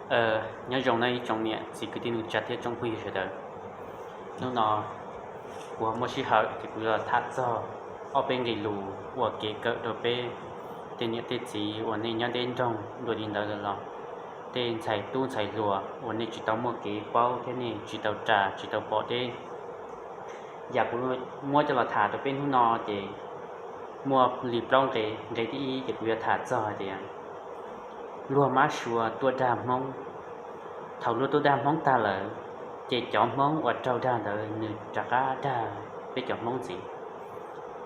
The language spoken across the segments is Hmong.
Nyob zoo nawb ib tsoom niam txiv kwv tij neej tsa thiab tsoom phooj ywg sawv daws. Hnub no kuv muaj sij hawm ces kuv yuav los tham txog ob peb nqe lus ua kev kawm rau peb tej niam tej txiv uas nej nyob deb nroog. Dua li ntawd lawm los tej ntxhais tub ntxhais hluas uas nej tsis tau muaj kev paub thiab nej tsis tau ras tsis tau pom deb. Yam kuv muab coj los tham rau peb hnub no ces muaj li plaub nqe. Nqe thib ib ces kuv yuav tham txog hais tias luag mab sua tuaj dag Hmoob. Thaum luag tuaj dag Hmoob tag lawm, ces cov Hmoob uas raug dag ntawd nws rov qab dag peb cov Hmoob ntxiv.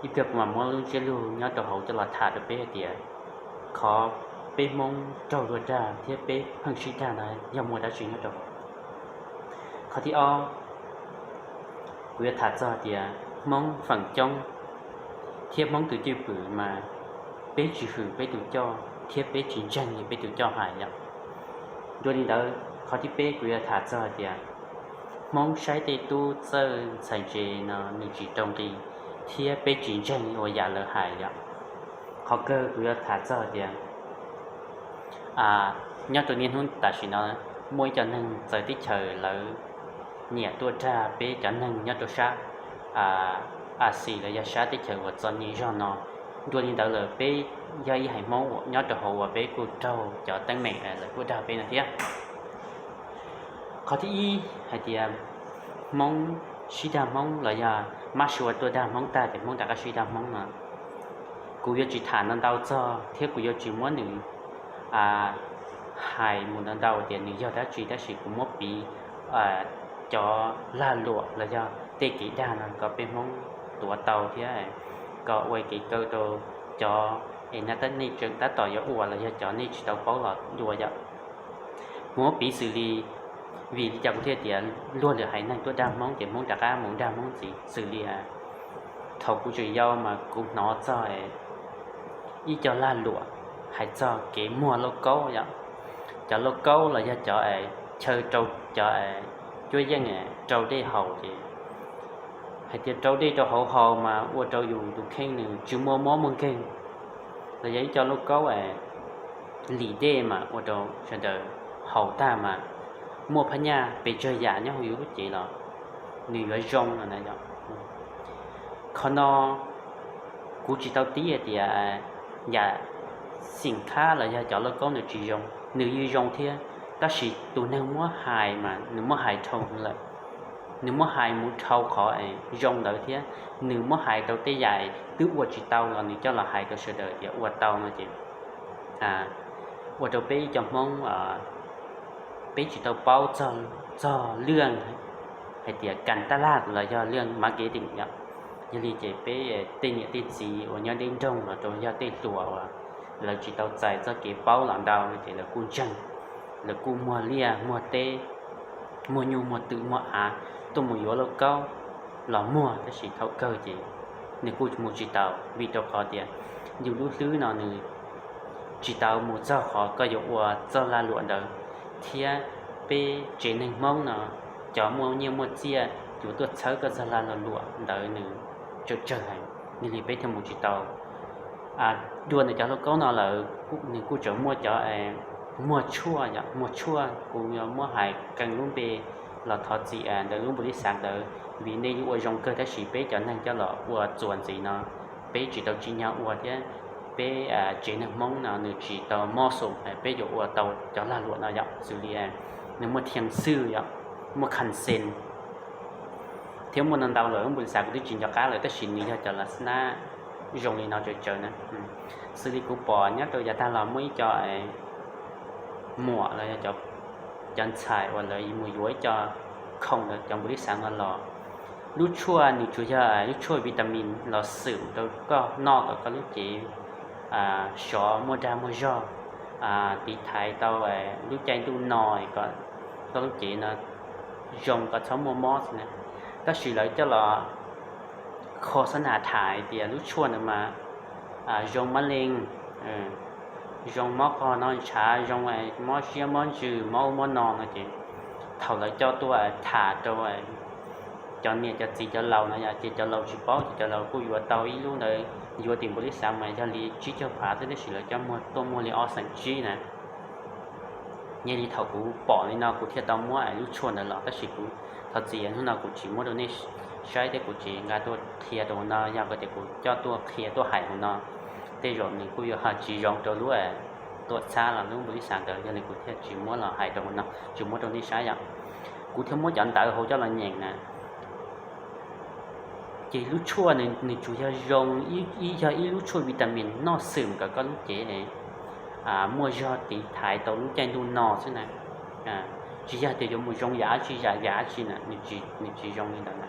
Ib pliag kuv mam muab lub ntsiab lus nyob rau hauv coj los tham rau peb hais tias qhov peb Hmoob raug luag dag thiab peb pheej sib dag ntawd yog muaj dab tsi nyob rau hauv. Qhov thib ob, kuv yuav tham txog tias Hmoob feem coob thiab Hmoob tus cwj pwm mas peb tsis hwm peb tus coj thiab peb tsis ntseeg li peb tus coj hais yom. Dua li ntawd, qhov thib peb kuv yuav tham txog tias Hmoob saib tej tub txawj ntxhais ntse no nws tsis rau nqi thiab peb tsis ntseeg ua yam lawv hais yom. Qhov kawg kuv yuav tham txog tias nyob rau niaj hnub tam sim no muaj ib co neeg txawv teb chaws lawv nyiam tuaj dag peb cov neeg nyob rau sab Axiv los yog sab teb chaws uas txom nyem zog no. Dua li ntawd lawm peb yog ib haiv Hmoob nyob rau hauv uas peb kuj raug cov teeb meem lawv tuaj dag peb no thiab. Qhov thib ib hais tias Hmoob sib dag Hmoob los yog mab sua tuaj dag Hmoob tag ces Hmoob rov qab sib dag Hmoob no, kuv yuav tsis tham ntau ntau txog thiab kuv yuav tsis muab nws hais mus ntau ntau tias nws yog dab tsi, tab sis kuv muab piv cov lag luam los yog tej kev dag no kom peb Hmoob tuav tau thiab kom ua kev kawm rau cov es nej tseem tab tom yuav ua los yog cov nej tsis tau paub los dua yom. Kuv muab piv xws li, vim li cas kuv thiaj tias luag lwm haiv neeg tuaj dag Hmoob ces Hmoob rov qab mus dag Hmoob ntxiv? Xws li thaum kuv tseem yau mas kuv hnov txog ib co lag luam hais txog kev muag lauj kaub yom. Cov lauj kaub los yog cov chaw rau cov cuab yeej rau dej haus ces hais tias rau dej rau hauv haus mas ua rau yus tus kheej nws tsis muaj mob muaj nkeeg, los yog ib co lauj kaub lim dej mas ua rau sawv daws haus tag mas muaj phab nyaj pes tsawg yam nyob hauv yus lub cev los nws yuav zoo no na yom. Qhov no kuv tsis tau tib hais tias yam xim khab los yog cov lauj kaub nws tsis zoo, nws yeej zoo thiab, tab sis tus neeg muab hais mas nws muab hais dhau lawm, nws muab hais mus dhau qhov zoo ntawd thiab nws muab hais rau tej yam twb ua tsis tau los nws coj los hais rau sawv daws tias ua tau no ces ua rau peb ib co Hmoob peb tsis tau paub txog lwaj hais tias kas taj laj los yog lwaj marketing yom. Yog li ces peb tej niam tej txiv uas nyob deb nroog los rau yog tej hluas uas lawv tsis tau txais txoj kev paub los ntau no ces lawv kuj ntseeg, lawv kuj muag liaj muag teb, muag nyuj muag twm muag av tuaj mus yuav lauj kaub los muag, tab sis thaum kawg ces nws kuj mus tsis tau vim rau qhov tias yus lub hlwb no nws tsis tau mus txog qhov koj yuav ua txoj lag luam ntawd. Thiab peb tsev neeg Hmoob no cov muaj nyiaj muaj txiaj yuav tuaj txhawb koj txoj lag luam ntawd nws tsawg tsawg heev, yog li peb thiaj mus tsis tau. Dua ntawm cov lauj kaub no lawm nws kuj tseem muaj cov muag tshuaj, muag tshuaj kuv yuav muab hais qee lub npe los thov txim ntawm lub npus li xav ntawd vim nej yuav ua zoo kawg tab sis peb cov neeg coj los ua txuas ntxiv no peb tsis tau tsim nyog ua thiab peb tsev neeg Hmoob no nws tsis tau mob xum peb yuav ua tau cov lag luam no yom. Xws li nws muaj thiam xwm yom, muaj kham xen thiab muaj ntau ntau lawm, lub npus li xav kuv twb tsis nco qab lawm tab sis nws yog cov las nab zoo li no tsawv tsawv na. Xws li kuv pom nyob rau yav tag los muaj ib co muam los yog cov ntxhais uas lawv mus yuav ib co khoom ntawm cov npus li xav no los, lub tshuaj nws tsuas yog lub tshuaj vitamin los xwm rau koj noj kom koj lub cev sov muaj dag muaj zog, tiv thaiv tau lub caij ntuj no kom koj lub cev no zoo kom txhob muaj mob xwb na. Tab sis lawv coj los kho xab nas tham hais tias lub tshuaj ntawd mas zoo mab leej, zoo mob qog noj ntshav, zoo mob siab mob ntsws, mob ub mob no no ces thaum lawv coj tuaj tham rau cov niam cov txiv cov laus no yom, ces cov laus tsis paub ces cov laus kuj yuav tau ib lub ntawd, yuav tim npus li xav mas yog li tsib caug phav xwb tab sis lawv coj muag tuaj muag li ob xeem tsib na. Yog li thaum kuv pom li no kuv thiaj tau muab lub tshuaj ntawd los, tab sis kuv thov txim, hnub no kuv tsis muab rau nej saib thiab kuv tsis nqa tuaj qhia rau hauv no, yog tias kuv coj tuaj qhia tuaj hais hauv no, tej zaum nws kuj yuav tsis zoo rau lub tuam txhab los lub npau li xav ntawd, yog li kuv thiaj tsis muab los hais rau hauv no, tsis muab rau nej saib yom. Kuv thiaj muab cov ntawv hauv coj los nyeem na. Ces lub tshuaj nws tsuas yog zoo, ib yog ib lub tshuaj vitamin noj xwm kom koj lub cev muaj zog tiv thaiv tau lub caij ntuj no xwb na. Tsis yog tias yuav mus zoo yam dab tsi yam dab tsi na, nws tsis zoo li ntawd na.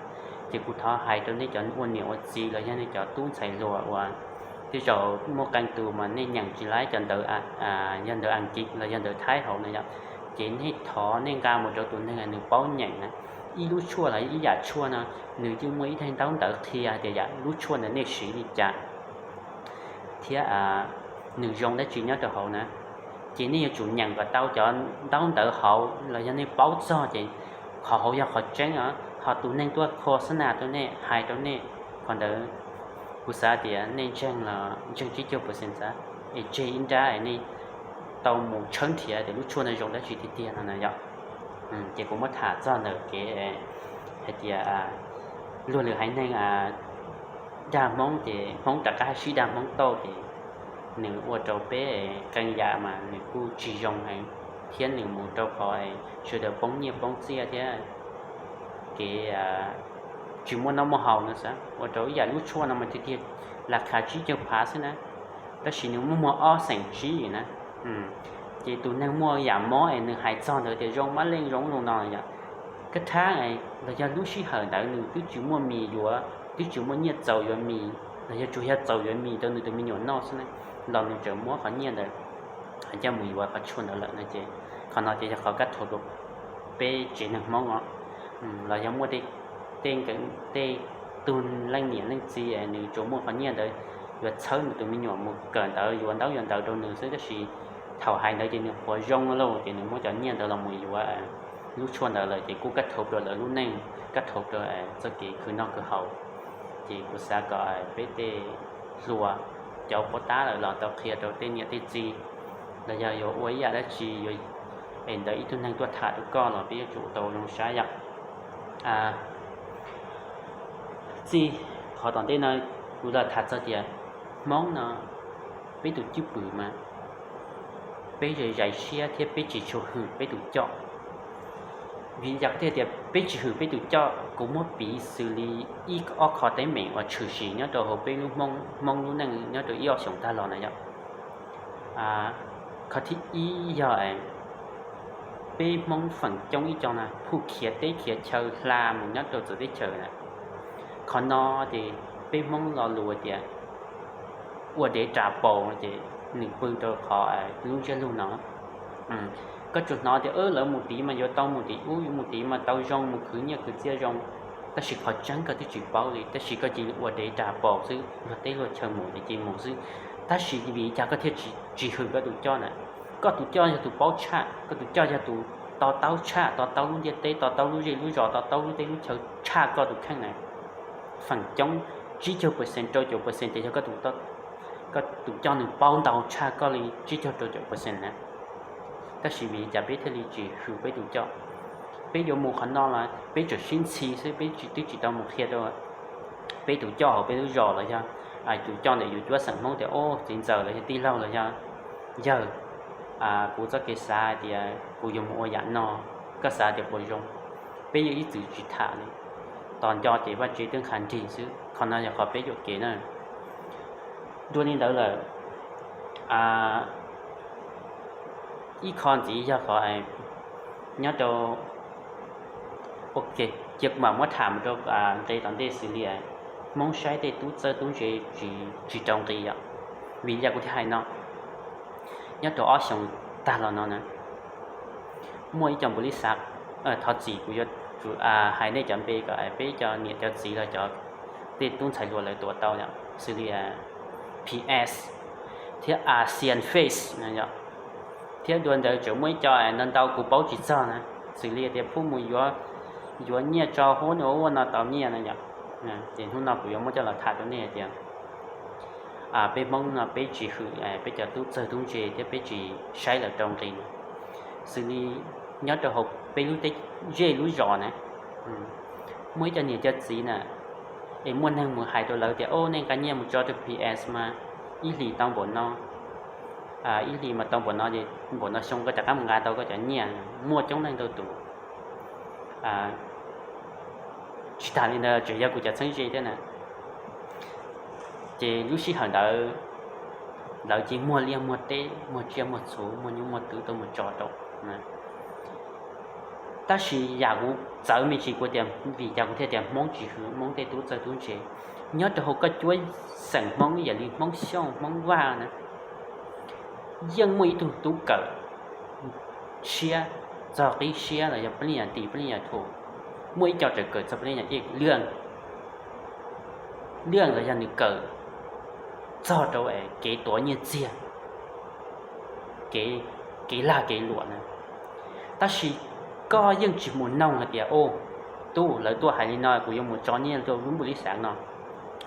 Ces kuv thov hais rau nej cov ua niam ua txiv los yog nej cov tub ntxhais hluas uas tej zaum muaj qee tus mas nej nyeem tsis laib cov ntawv, yog ntawv Askiv los yog ntawv Thaib hauv na yom, ces nej thov nej nqa mus rau tus neeg nws paub nyeem na. Ib lub tshuaj los ib yam tshuaj no, nws yeej muaj ib daim ntaub ntawv qhia tias yam lub tshuaj ntawd nej siv li cas thiab nws zoo dab tsi nyob rau hauv na. Ces nej yuav tsum nyeem kom tau cov ntaub ntawv hauv los yog nej paub txog ces qhov hauv yog qhov tseeb os, ho tus neeg tuaj khos xab nas rau nej hais rau nej qhov ntawd, kuv xav tias nej ntseeg los ntseeg tsib caug percent xav, es tseg ib nrab es nej tau mus tshawb nrhiav tias lub tshuaj ntawd zoo dab tsi tiag tiag no na yom. Ces kuv muab tham txog ntawm kev hais tias luag lwm haiv neeg dag Hmoob ces Hmoob rov qab sib dag Hmoob tau ces nws ua rau peb qee yam mas nws kuj tsis zoo heev, thiab nws mus rau qhov sawv daws poob nyiaj poob txiaj thiab kev tsis muaj noj muaj haus no xav, ua rau ib yam lub tshuaj no mas tiag tiag las khas tsib caug phav xwb na, tab sis nws muaj muag ob xeem tsib na. Ces tus neeg muaj yam mob es nws hais txog ntawd tias zoo mab leej zoo zoo no yom, kab thab los yog lub sij hawm ntawd nws twb tsis muaj mis yuav, twb tsis muaj nyiaj txaus yuav mis los yog tsuas yog txaus yuav mis rau nws tus me nyuam noj xwb na, los nws tseem muab qhov nyiaj ntawd coj mus yuav qhov tshuaj ntawd lawm no ces qhov no ces yog qhov kab thuv rau peb tsev neeg Hmoob os, los yog muaj tej tug leej niam leej txiv nws tsuas muaj qhov nyiaj ntawd yuav txhawb nws tus me nyuam mus kawm ntawv yuav ntaub yuav ntawv rau nws xwb, tab sis thaum hais ntawd ces nws qhuav zoo lauj ces nws muab cov nyiaj ntawd los mus yuav lub tshuaj ntawd lawm ces kuj kab thuv rau lawv lub neej, kab thuv rau txoj kev khwv noj khwv haus. Ces kuv xav kom peb tej hluas, cov pov tab lawm los tau qhia rau tej niam tej txiv, los yog yuav ua ib yam dab tsi yuav es ntawd ib tug neeg tuaj tham rau koj los peb yuav tsum tau zoo saib yom. Txij qhov tom ntej no kuv los tham txog tias Hmoob no peb tus cwj pwm mas peb zais siab thiab peb tsis tshua hwm peb tus coj. Vim li cas kuv thiaj tias peb tsis hwm peb tus coj? Kuv muab piv xws li ib ob qho teeb meem uas tshwm sim nyob rau hauv peb lub Hmoob lub neej nyob rau ib ob xyoos tag los na yom. Qhov thib ib yog peb Hmoob feem coob ib co na phuj khiav teb khiav chaw hla mus nyob rau txawv teb chaws na. Qhov no ces peb Hmoob lo lus tias ua dev ras paus ces nws pw rau qhov lub ntsiab lus no. Koj tsuas hnov tias lawv mus tid mas yuav tau mus tid ub, yuav mus tid mas tau zoo, mus khwv nyiaj khwv txiaj zoo, tab sis qhov tseeb koj twb tsis paub li, tab sis koj cia li ua dev ras paus xwb, luag teb luag chaw mus ces cia li mus xwb. Tab sis vim li cas koj thiaj tsis hwm koj tus coj na? Koj tus coj yog tus paub tshaj, koj tus coj yog tus to taub tshaj, to taub lub ntiaj teb, to taub lub zej lub zos, to taub lub teb lub chaw tshaj koj tus kheej na. Feem coob tsib caug percent, rau caum percent ces yog koj tus coj nws paub ntau tshaj koj li tsib caug rau caum percent na. Tab sis vim li cas peb thiaj li tsis hwm peb tus coj? Peb yuav mus qhov no los peb tseem sib ntxhi xwb, peb twb tsis tau mus qhia rau peb tus coj hauv peb lub zos los yog tus coj ntawm yus cuab xeem Hmoob tias, o, txiv ntxawm los yog tij laug los yog yawg, kuv txoj kev xav hais tias kuv yuav mus ua yam no, koj xav tias puas zoo? Peb yeej ib txwm tsis tham li, tos nco ces vaj tse twb nqha nrig xwb. Qhov no yog qhov peb yuam kev na. Dua li ntawd lawm, ib qho ntxiv yog qhov nyob rau, ok, cia kuv mam muab tham mus rau nqe tom ntej xws li Hmoob saib tej tub txawj tub ntse tsis rau nqi yom. Vim li cas kuv thiaj hais no? Nyob rau ob xyoos tag los no na, muaj ib co npau li xav, thov txim kuv yuav tsum hais nej cov npe kom peb cov niam cov txiv los cov tej tub ntxhais hluas lawv tuav tau yom, xws li P S thiab Asian Face no yom. Thiab dua ntawd tseem muaj ib co ntau ntau kuv paub tsis txog na, xws li tias phuj mus yuav, yuav nyiaj tso huab ua ua no tau nyiaj no yom. Ces hnub no kuv yuav muab coj los tham rau nej hais tias peb Hmoob no peb tsis hwm peb cov tub txawj tub ntse thiab peb tsis saib lawv rau nqi. xws li nyob rau hauv peb lub teb, zej lub zos na, muaj ib co niam cov txiv na, es muaj neeg mus hais rau lawv tias, o, nej nqa nyiaj mus tso rau P S mas ib hlis tau npaum no, ib hlis mas tau npaum no es npaum no xyoo koj rov qab mus nqa tau koj cov nyiaj. Muaj coob leej ntau tus. Tsis tas li ntawd tseem yog kuv cov txheeb ze thiab na. Ces lub sij hawm ntawd lawv cia li muag liaj muag teb, muag tsiaj muag txhu, muag nyuj muag twm tuaj mus tso rau. Tab sis yam kuv txawv me ntsis kuv tias vim cas kuv thiaj tias Hmoob tsis hwm Hmoob tej tub txawj tub ntse. Nyob rau hauv koj cuab xeem Hmoob ib yam li Hmoob Xyooj Hmoob Vaj na, yeej muaj ib tug tub kawm siab txog qib siab los yog pab leej yam tim pab leej yam thum, muaj ib co tseem kawm txog pab leej yam tim lwj, lwj los yog nws kawm txog rau kev tuav nyiaj txiag, kev lag kev luam na. Tab sis koj yeej tsis mus noog hais tias, o, tub, lawv tuaj hais li no kuv yuav mus tso nyiaj rau lub npus li xav no,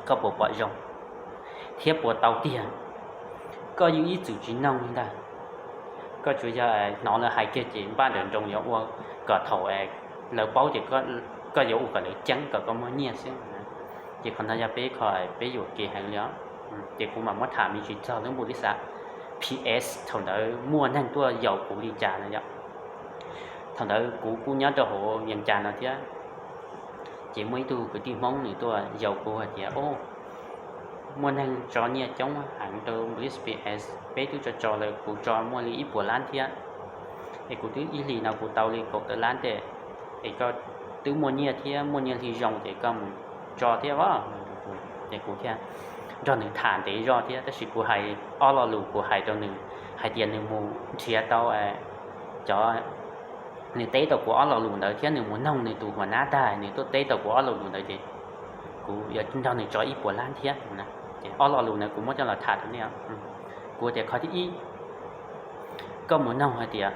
koj puas pom zoo thiab puas tau tiag? Koj yeej ib txwm tsis noog li ntag. Koj tsuas yog hnov lawv hais kiag ces npaj nrawm nroos yuav ua kom thaum lawv paub ces koj yuav ua kom lawv ceeb kom koj muaj nyiaj xwb. Ces qhov no yog peb qhov peb yuam kev heev li os. Ces kuv mam muab tham me ntsis txog lub npus li xav P S thaum ntawd muaj neeg tuaj yaum kuv li cas no yom. Thaum ntawd kuv kuj nyob rau hauv Vias Cas no thiab, ces muaj ib tug kwv tij Hmoob nws tuaj yaum kuv hais tias, o, muaj neeg tso nyiaj coob heev rau npus li xav P S, peb twb tso tso lawm, kuv tso muaj li ib puas lab thiab, es kuv twb ib hlis no kuv tau li kaum tawm lab tej, es koj twb muaj nyiaj thiab muaj nyiaj hli zoo ces koj mus tso thiab os. Ces kuv thiaj nrog nws tham ntev zog thiab, tab sis kuv hais ob lo lus, kuv hais rau nws hais tias nws mus nrhiav tau cov, nws teb tau kuv ob lo lus ntawd thiab nws mus noog nws tus huas nab tag nws tuaj teb tau kuv ob lo lus ntawd ces kuv yuav nrog nws tso ib puas lab thiab. Ces ob lo lus ntawd kuv muab coj los tham rau nej. Kuv tias qhov thib ib, koj mus noog hais tias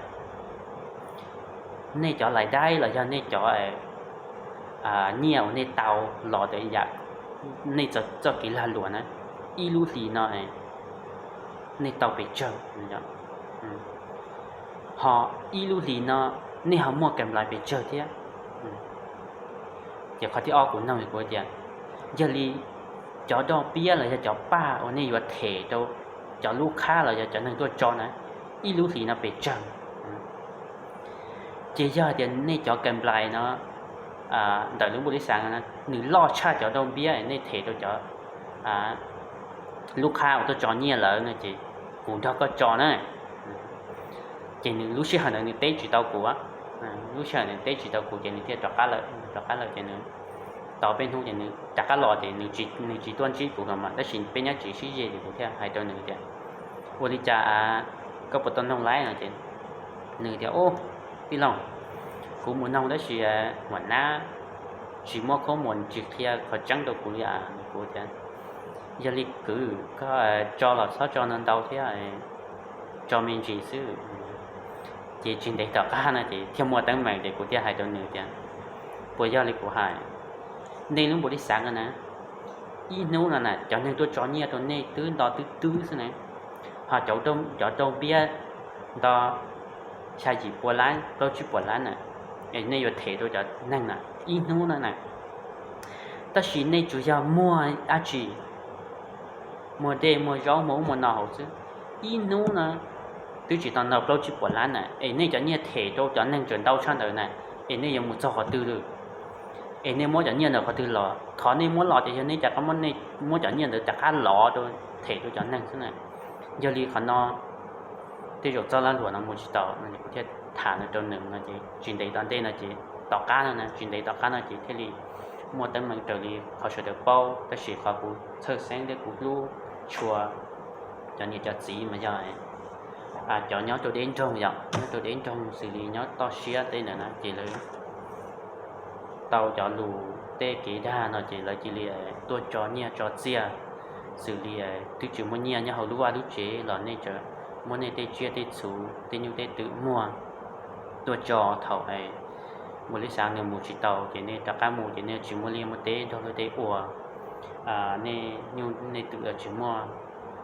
nej cov lais daib los yog nej cov nyiaj uas nej tau los tias yam nej txoj kev lag luam na, ib lub hlis no nej tau pes tsawg, ho ib lub hlis no nej ho muaj kam nplais pes tsawg thiab. Ces qhov thib ob kuv noog kuv tias, yog li cov doj piab los yog cov paj uas nej yuav them rau cov lub qhab los yog cov neeg tuaj tso na, ib lub hlis no pes tsawg? Ces yog tias nej cov kam nplais no ntawm lub npus li xav no nws loj tshaj cov doj piab nej them rau cov lub qhab uas tuaj tso nyiaj lawm no ces kuv nrog koj tso na. Ces nws lub sij hawm ntawd nws teb tsis tau kuv, lub sij hawm nws teb tsis tau kuv ces nws thiaj rov qab lawm. Rov qab lawm ces nws tau peb hnub ces nws rov qab los ces nws tsis tuaj ntsib kuv los mas, tab sis peb nyob tsev sib ze ces kuv thiaj hais rau nws tias, ua li cas koj puas tau noog laib no ces nws tias, u, tij laug, kuv mus noog tab sis huas nab tsis muab khaub muas tsis qhia qhov tseeb rau kuv li. Kuv tias, yog li kwv, koj tso los txhob tso ntau ntau thiab, tso me ntsis xwb. Ces tsis ntev tom qab no ces thiaj muaj teeb meem ces kuv thiaj hais rau nws tias, puas yog li kuv hais? Nej lub npus li xav no na, ib hnub no na cov neeg tuaj tso nyiaj rau nej twb nto twb twb xwb na, ho cov doj piab nto xya yim pua lab plaub tsib puas lab na, es nej yuav them rau cov neeg na ib hnub no na. Tab sis nej tsuas yog muag dab tsi, muag dej muag zaub muag ub muag no hauv xwb, ib hnub no twb tsis tau nto plaub tsib puas lab na, es nej cov nyiaj them rau cov neeg tseem ntau tshaj ntawd na, es nej yuav mus txog qhov twg lawm? Es nej muab cov nyiaj ntawd qhov twg los? Qhov nej muab los ces yog nej rov qab muab cov nyiaj ntawd rov qab los rau them rau cov neeg xwb na. Yog li qhov no tej zaum txoj lag luam no mus tsis tau no, kuv thiaj tham no rau nws no ces tsis ntev tom ntej no ces, tom qab no na, tsis ntev tom qab no ces thiaj li muaj teeb meem raws li qhov sawv daws paub, tab sis qhov kuv txhawj xeeb thiab kuv hlub tshua cov niam cov txiv mas yog cov nyob rau deb nroog, yog nyob rau deb nroog xws li nyob toj siab tej ntawd na ces lawv tau cov lus tej kev dag no ces lawv cia li tuaj tso nyiaj tso txiaj, xws li twb tsis muaj nyiaj nyob hauv lub vaj lub tsev los nej muab nej tej tsiaj tej txhu tej nyuj tej twm muag tuaj tso, thaum npus li xav nws mus tsis tau ces nej rov qab mus ces nej tsis muaj liaj muaj teb nrog luag tej ua, nej nyuj nej twm tsis muaj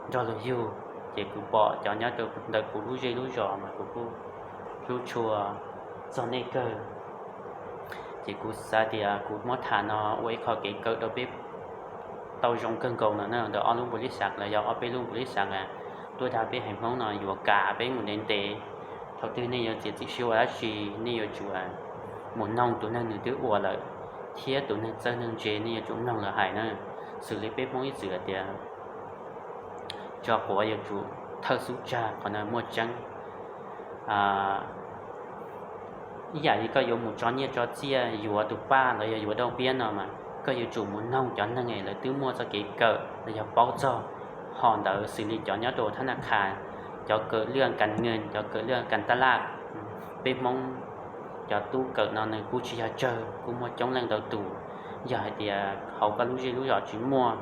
nrog luag yug. Ces kuv pom cov nyob rau ntawm kuv lub zej lub zos mas kuv kuj hlub tshua txog nej kawg. Ces kuv xav tias kuv muab tham no ua ib qho kev kawm rau peb tau zoo kawg nkaus no na, ntawm ob lub npus lib xav los yog ob peb lub npus lib xav tuaj dag peb haiv Hmoob no yuav kam peb mus ntev ntev. Thaum twg nej yuav txiav txim siab ua dab tsi, nej yuav tsum mus noog tus neeg nws twb ua lawm, thiab tus neeg txawj neeg ntse nej yuav tsum mloog lawv hais na. Xws li peb Hmoob ib txwm hais tias tso quav yuav tsum thawj xub tsag, qhov no muaj tseeb. Ib yam li koj yuav mus tso nyiaj tso txiaj yuav tus paj los yog yuav dau piab no mas koj yuav tsum mus noog cov neeg lawv twb muaj txoj kev kawm los yog paub txog ho ntawd, xws li cov nyob rau thab na khas, cov kawm lwj kas nkees, cov kawm lwj kas taj laj. Peb Hmoob cov tub kawm no nws kuj tsis yog tsawg, kuj muaj coob leej ntau tus. Yog hais tias hauv koj lub zej lub zos tsis muaj,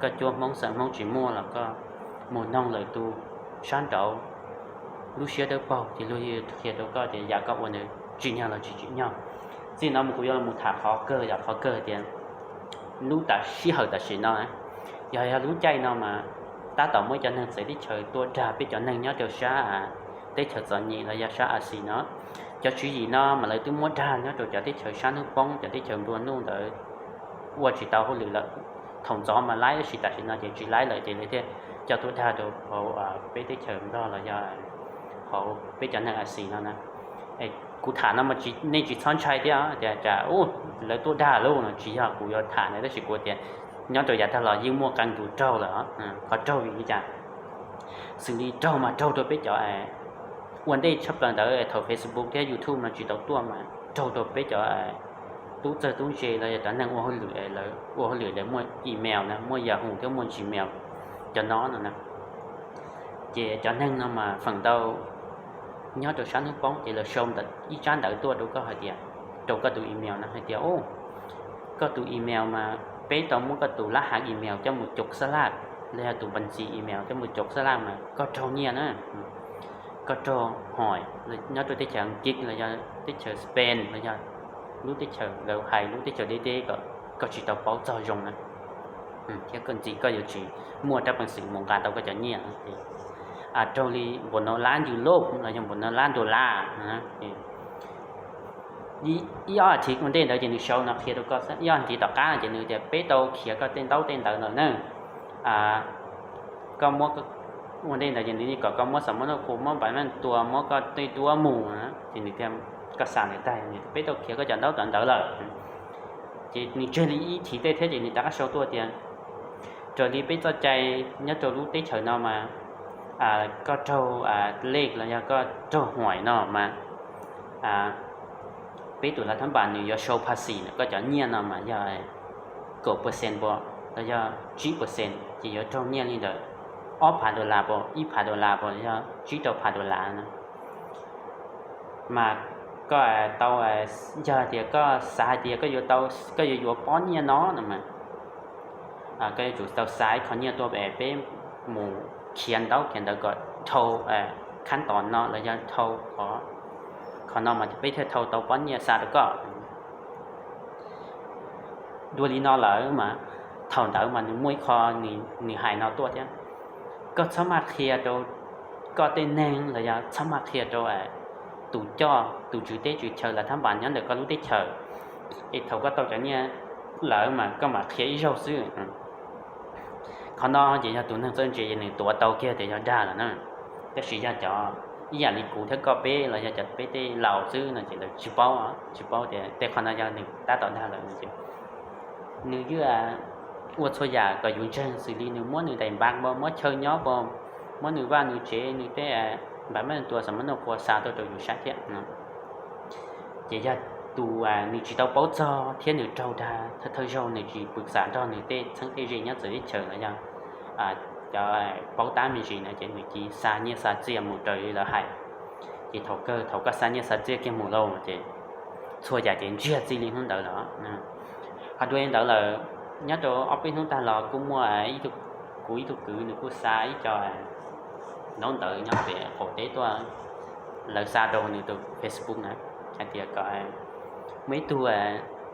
koj cuab Hmoob xeem Hmoob tsis muaj los koj mus noog lawm tus sab nraud lub siab dawb paug ces luag qhia rau koj tias yam koj ua ntawd tsim nyog los tsis tsim nyog. Txij no mus kuv yuav los tham qhov kawg, yog qhov kawg tias lub sij hawm tam sim no, yog yog lub caij no mas tab tom muaj cov neeg txawv teb chaws tuaj dag peb cov neeg nyob rau sab teb chaws txom nyem los yog sab Axias no. Cov tswv yim no mas lawv twb muab dag nyob rau cov teb chaws sab hnub poob, cov teb chaws nplua nuj ntawd ua tsis tau hauj lwm lawm. Thaum ntxov mas laib, tab sis tam sim no ces tsis laib lawm ces lawv thiaj coj tuaj dag rau hauv peb teb chaws Nplog los yog hauv peb cov neeg Axias no na. Kuv tham no nej tsis txhob ntshai thiab tias cas lawv tuaj dag lauj no, tsis yog kuv yuav tham na, tab sis kuv tias nyob rau yav tag los yeej muaj qee tus raug lawm, qhov raug vim li cas? Xws li raug mas raug rau peb cov ua ntej tshaj plaws ntawd thaum Facebook thiab YouTube no tsis tau tuaj mas raug rau peb cov tub txawj tub ntse los yog cov neeg ua hauj lwm, lawv ua hauj lwm lawv muaj email na, muaj Yahoo thiab muaj Gmail, cov no no na. Ces cov neeg no mas feem ntau nyob rau sab hnub poob ces lawv sau ib tsab ntawv tuaj rau koj hais tias, rau koj tus email no hais tias, koj tus email mas peb tau muab koj tus lab hav email coj mus cov xab laj los yog tus npas ntxis email coj mus cov xab laj mas koj raug nyiaj na, koj raug hoim nyob rau teb chaws Askiv los yog teb chaws Spain los yog lub teb chaws lawv hais lub teb chaws deb deb kom koj tsis tau paub txog zoo na, thiab koj ntxiv koj yuav tsis muaj rab peev xwm mus nqa tau koj cov nyiaj. Raug li npaum no lab yus loj los yog npaum no lab dollar. Ib ob as thiv ua ntej ntawd ces nws sau no qhia rau koj xwb, ib ob as thiv tom qab no ces nws tias peb tau khiav koj tej ntaub tej ntawv no na, koj muab, ua ntej ntawd ces nws kom koj muab xam mab noj khu, muab npam maj tua, muab koj tej duab mus, ces nws tias koj xa ntawd tag, peb tau khiav koj cov ntaub cov ntawv lawm. Ces nws tseg li ib thiv tej thiab ces nws rov qab sau tuaj tias raws li peb txoj cai nyob rau lub teb chaws no mas koj raug lej los yog koj raug hoim no mas peb tus lav thab npas nws yuav sau pha xim na, koj cov nyiaj no mas yog kaum percent pom los yog tsib percent ces yuav raug nyiaj li ntawm ob phav dollar pom, ib phav dollar pom los yog tsib rau phav dollar no. Mas koj tau, yog tias koj xav hais tias koj yuav tau, koj yuav yuav pob nyiaj no no mas koj yuav tsum tau xa ib qho nyiaj tuaj es peb mus khiav ntaub khiav ntawv kom dhau khab tos no los yog dhau qhov, qhov no mas peb thiaj dhau tau pob nyiaj xa rau koj. Dua li no lawm mas thaum ntawd mas nws muaj ib qho nws hais no tuaj thiab, koj txhob maj qhia rau koj tej neeg los yog txhob maj qhia rau tus coj tus tswv teb tswv chaw lav thab npas nyob ntawm koj lub teb chaws, es thaum koj tau cov nyiaj lawm mas koj mam qhia ib zaug xwb. Qhov no ces yog tus neeg txawj ntse nws tuav tau kiag tias yog dag lawm na. Tab sis yog cov ib yam li kuv thiab koj peb los yog cov peb tej laus xwb no ces lawv tsis paub, tsis paub tias tej qhov no yog nws tab tom dag lawm no ces nws yeej ua txhua yam kom yus ntseeg, xws li nws muab nws daim npav pom, muab chaw nyob pom, muab nws vaj nws tsev, nws tej npav maj tua xam mab noj khua xa tuaj rau yus saib thiab no. Ces yog tus nws tsis tau paub txog thiab nws raug dag thawj thawj zaug, nws tsis pw xam nrog nws tej txheeb tej ze nyob txawv teb chaws los yog cov paub tab me ntsis no ces nws cia li xa nyiaj xa txiaj mus raws li lawv hais. Ces thaum kawg thaum koj xa nyiaj xa txiaj kiag mus lauj ces txhua yam ces ntsiag txij li hnub ntawd lawm. Ho dua li ntawd lawm, nyob rau ob peb hnub tag los kuj muaj kuv ib tug kwv nws kuj xa ib co ntaub ntawv nyob pem qaum teb tuaj, lawv xa rau nws tus Facebook na, hais tias kom muaj ib tug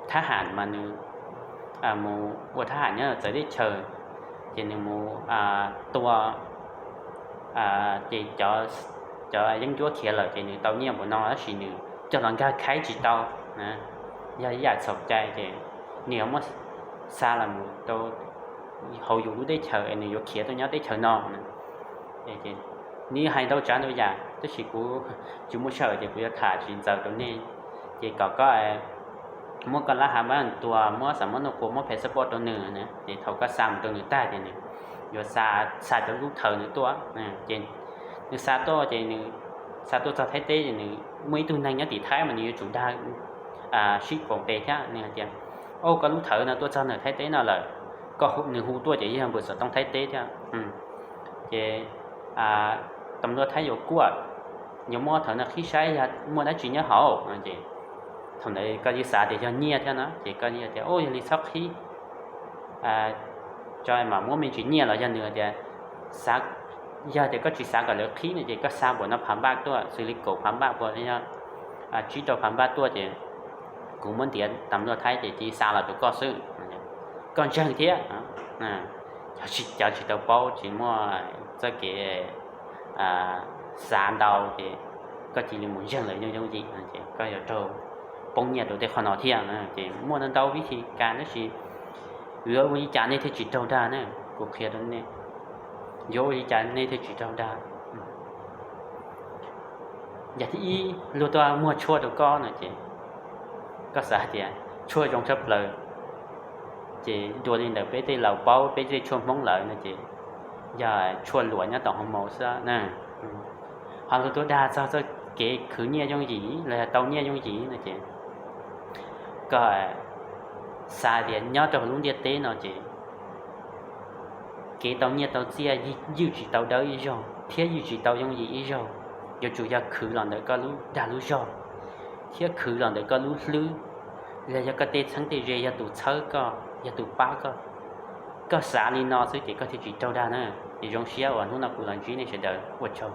thab ham mas nws mus ua thab ham nyob txawv teb chaws, ces nws mus tua, ces cov cov yeeb ncuab khiav lawm ces nws tau nyiaj npaum no tab sis nws coj los nkag khaib tsis tau. Yog ib yam txhaum cai ces nws yuav muab xa los mus rau hauv yus lub teb chaws es nws yuav khiav tuaj nyob teb chaws no. Nws hais ntau tsav ntau yam tab sis kuv tsis muaj sij hawm ces kuv yuav tham tsis ntxaws rau nej. Ces kom koj muab koj lab hav npab tua, muab xam mab noj kua, muab phev xab poj rau nws, ces thaum koj xa mus rau nws tag ces nws yuav xa, xa cov lub thawv nws tuaj. Ces nws xa tuaj ces nws xa tuaj txog Thaib teb ces nws muaj ib tug neeg nyob tim Thaib mas nws yuav tsum dag sib koom tes thiab. Nws hais tias, Au, koj lub thawv no tuaj txog ntawm Thaib teb no lawm, koj, nws hu tuaj ces yog npawm xov tooj Thaib teb thiab. Ces tam luaj Thaib yuav kuaj, yuav muab thawv no qhib saib yog muaj dab tsi nyob hauv. Ces thaum ntawd koj yeej xav tias yog nyiaj thiab na, ces koj tias, Au, yog li txhob qhib, tso mam muab me ntsis nyiaj los. Yog nws tias, Yog tias koj tsis xav kom lawv qhib no ces koj xa npaum no phav npaj tuaj, xws li kaum phav npaj puas yog tsib rau phav npaj tuaj ces kuv muab ntiav tam luaj Thaib ces cia li xa los rau koj xwb. Koj ntseeg thiab. Cov tsis tau paub tsis muaj txoj kev xav ntau ces koj cia li mus ntseeg lawv yooj yooj yim ces koj yuav raug poob nyiaj rau tej qhov no thiab. Ces muaj ntau ntau vib thi kas tab sis yuav ua li cas nej thiaj tsis raug dag na? Kuv qhia rau nej, yuav ua li cas nej thiaj tsis raug dag? Yam thib ib, luag tuaj muag tshuaj rau koj no ces koj xav hais tias tshuaj zoo tshaj plaws, ces dua li ntawm peb tej laus paub, peb tej tshuaj Hmoob lawm no ces yog tshuaj luam nyob tom hoo maus xwb na. Ho luag tuaj dag txog txoj kev khwv nyiaj yooj yim los yog tau nyiaj yooj yim no ces koj xav tias nyob rau lub ntiaj teb no ces kev tau nyiaj tau txiaj ywj tsis tau dawb ib zaug thiab ywj tsis tau yooj yim ib zaug. Yuav tsum yog khwv los ntawm koj lub dag lub zog thiab khwv los ntawm koj lub hlwb, los yog koj tej txheeb tej ze yog tus txhawb koj, yog tus pab koj. Koj xav li no xwb ces koj thiaj tsis raug dag na. Ces zoo siab uas hnub no kuv los ntsib nej sawv daws, ua tsaug.